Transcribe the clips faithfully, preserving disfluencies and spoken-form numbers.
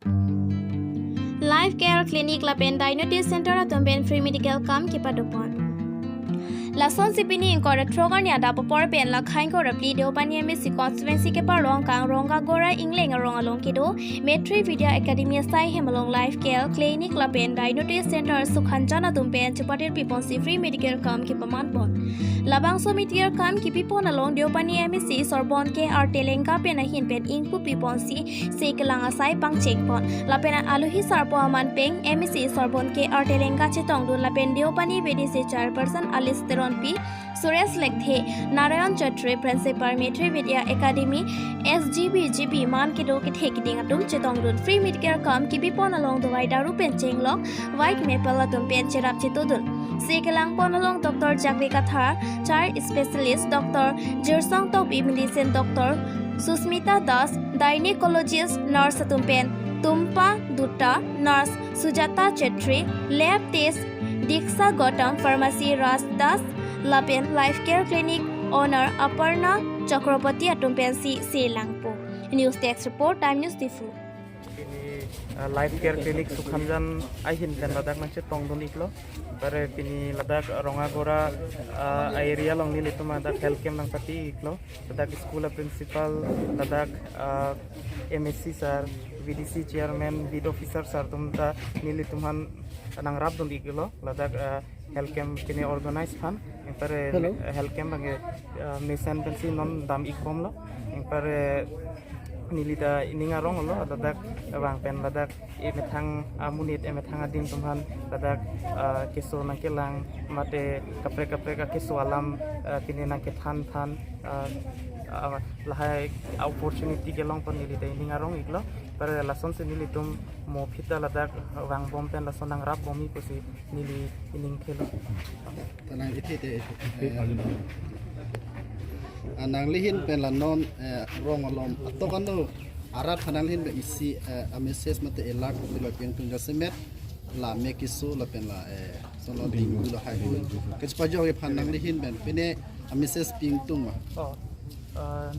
Life Care Clinic lapen Diagnostic Center atum pen free medical camp kepadopon. Lasonsi pini ingkoi ra throk arni adap apor pen lakhai ingkoi ra phli Deopani M A C constituency keparong kang Rongagora Ingleng arong along kedo Maitri Vidya Academy asai hem along Life Care Clinic lapen Diagnostic Center Sukhamjan atum pen chepatir piponsi free medical camp kepamanpon. Labangso medical camp kepipon along Deopani M A C Sorbon K R Telenga pen ahin pen ingpu piponsi se kelang asai pangchengpon. Lapen aluhi sarpo aman pen M A C Sorbon K R Telenga chetongdun lapen Deopani B D C chairperson Alice Teronpi, Suresh Lekthe, Narayan Chetri, Principal Maitri Vidya Academy, S G B G B man kedo kethe keding atum chetongdun free medical camp kepipon along dawai daru pen chenglok white maple atum pen cherap chetodun. Se kelangpon along Doctor Jakve Kathar, child specialist, Doctor Jirsong Tokbi, medicine doctor, Susmita Das, gynecologist, nurse atum pen Tumpa Dutta, nurse Sujata Chetri, lab test Diksha Gautam, pharmacy Raj Das, lapen Life Care Clinic owner Aparna Chakraborty atum pensi se langpo. News desk report, Time News Diphu. Pini uh, Life Care Clinic Sukhamjan ahin pen ladak nangchetongdun iklo. Pare pini ladak Rongagora uh, area along nelitum ladak health camp nangpati iklo. Ladak school a principal, ladak uh, M A C sir, V D C chairman, beat officer sir atum ta nelitum aphan nangrapdun iklo. Ladak uh, health camp pini organize aphan. Ingpare Hello. uh, health camp abangke uh, mesen pensi non dam ikbomlo. Ingpare neli ta ining aronglo, ladak vang pen ladak emethang amonit, emethang adim atum aphan ladak uh, keso nangkelang mate kaprek kaprek akeso alam uh, pini nangkethan than uh, uh, lahai opportunity kelongpon neli ta ining arong iklo. Pare lasonsi nelitum mo phita ladak vangbom pen lason nangrapbom ik pusi neli ining thelo. Tanang iti te. Ah, nangli ahin pen la non eh, rong alom atok ano arat aphan nangli ahin pen isi eh, a message mate elak pilo piangtung jasemet la me keso lapen la eh, sono dengue lahai hu. Kechpajok aphan nangli ahin pen pine a message piangtung ma. Oh, uh,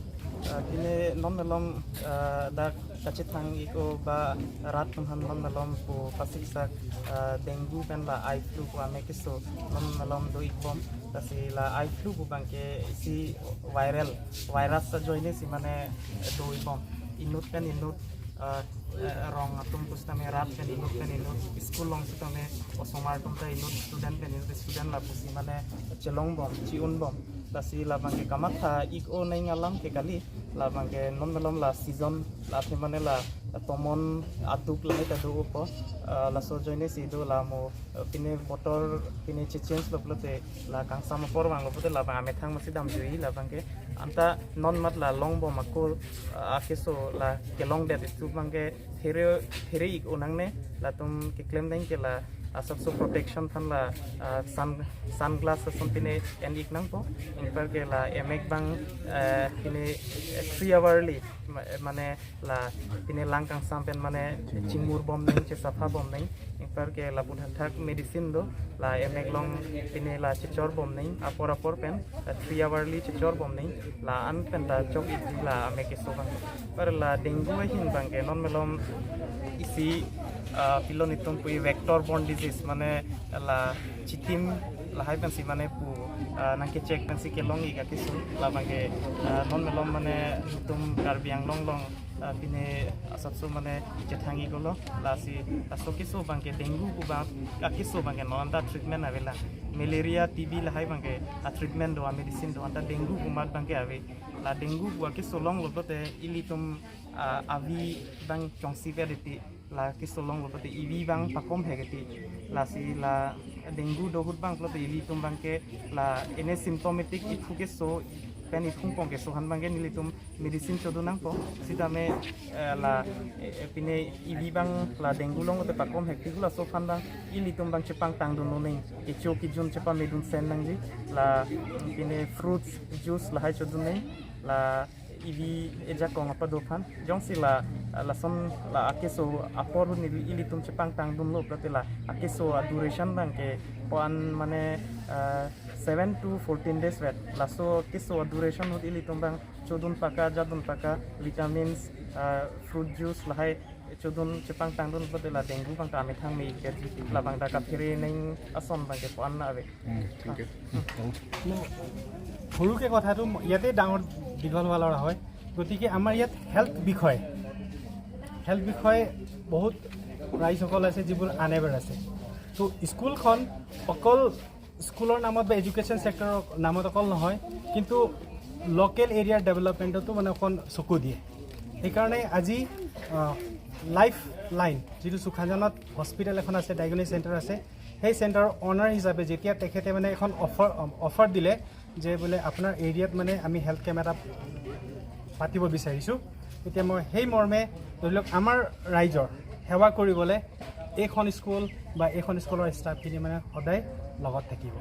uh, pine non malom uh, dak kachethang ik-o ba rat atum aphan non malom pu pasiksak uh, dengue pen la eye flu pu ame keso non malom do ikbom. Lasi la eye flu pu abangke isi viral virus ajoine si mane do ikbom. Inut pen inut uh, eh, rong atum pusitame rat pen inut pen inut school along sitame osomar atum ta inut student pen inut student lapusi mane chelongbom, chi-unbom. Lasi labangke kamatha ik-o nang alam ke kali, labangke non malom la season la athe mane la tomon aduk lahai ta do-opo. Ah, laso ajoine si do la mo, eh, pine botor pine chechange lo pulote la kangsam apor vanglo pulote labang amethang masi damjui labangke anta non mat la longbom ako, ah, akeso la kelongdet istu abangke there there ik-o nangne, latum keklem deng ke la asapso protection aphan la ah, sun sunglass ason pine en ik nangpo. Ingpar ke la emek abang eh, pine eh, three hourly ma- mane la pine lang kangsam pen mane chingmurbom nang, chesaphabom nang. Ingpar ke lapu thakthak medicine do, la emek along pine la chechorbom nang apor apor pen, la three hourly chechorbom nang, la an pen ta chok ik la amek keso abang. Par la dengue ahin abangke non malom isi ah, pilo nelitum pu vector borne disease mane la chitim lahai pensi mane pu ah, nangkechek pensi kelong ik akeso labangke ah, non malom mane nelitum Karbi Anglong along ah, pine asapso mane chethang iklo. Lasi laso keso abangke dengue pu abang akeso abangke non anta treatment ave la. Malaria, T B lahai abangke a treatment do, a medicine do, anta dengue pu mat abangke ave. La dengue pu akeso longlo pulote ilitum ah, avi abang chongsi ve diti, la keso longlo pulote ivi abang pakomhek diti. Lasi la dengue do ahut abang pulote ilitum abangke la ene symptomatic iphu keso pen iphungpong keso aphan abangke nelitum medicine chodun nangpo. Sitame eh, la eh, eh, pine ivi abang la dengue longte pakomhek ti hu, laso aphan abang ilitum abang chepangtangdun nang, kecho kejun chepamedun sen nangji. La pine fruits juice lahai chodun nang, la ivi ejakong apado aphan. Jongsi la lason la akeso apor ahut neli ilitum chepangtangdunlo pulote la akeso a duration abangke ko-an mane ah, seven to fourteen days vet. Laso keso a duration ahut ilitum abang chodun paka, jadun paka, vitamins, ah, fruit juice lahai Chodun chepangtangdun bote la dengue abang ta amethang me-ik det, labang ta kaphere neng ason abang ke po-an na ave. Hmm, thank you. সৰুকৈ কথাটো ইয়াতে ডাঙৰ দীঘল হোৱা ল'ৰা হয়। গতিকে আমাৰ ইয়াত হেল্থ বিষয়ে হেল্থ বিষয়ে বহুত ৰাইজসকল আছে যিবোৰ আনএৱেৰ আছে। তো স্কুলখন অকল স্কুলৰ নামত বা এডুকেশ্যন ছেক্টৰৰ নামত অকল নহয়, কিন্তু লোকেল এৰিয়াৰ ডেভেলপমেণ্টতো মানে অকণ চকু দিয়ে। সেইকাৰণে আজি লাইফ লাইন যিটো চুখাজানত হস্পিটেল এখন আছে, ডায়েগনষ্টিক চেণ্টাৰ আছে, সেই চেণ্টাৰৰ অনাৰ হিচাপে যেতিয়া তেখেতে মানে এখন অফাৰ অফাৰ দিলে যে বোলে আপোনাৰ এৰিয়াত মানে আমি হেল্থ কেম্প এটা পাতিব বিচাৰিছোঁ, তেতিয়া মই সেই মৰ্মে ধৰি লওক আমাৰ ৰাইজৰ সেৱা কৰিবলৈ এইখন স্কুল বা এইখন স্কুলৰ ষ্টাফখিনি মানে সদায় লগত থাকিব।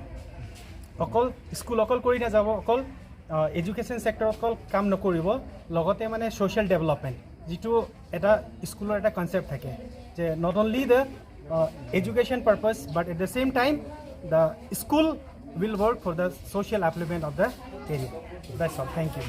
অকল স্কুল অকল কৰি নাযাব, অকল এডুকেশ্যন ছেক্টৰত অকল কাম নকৰিব, লগতে মানে ছ'চিয়েল ডেভেলপমেণ্ট যিটো এটা স্কুলৰ এটা কনচেপ্ট থাকে যে not only the education purpose but at the same time the school will work for the social upliftment of the area. That's all. Thank you.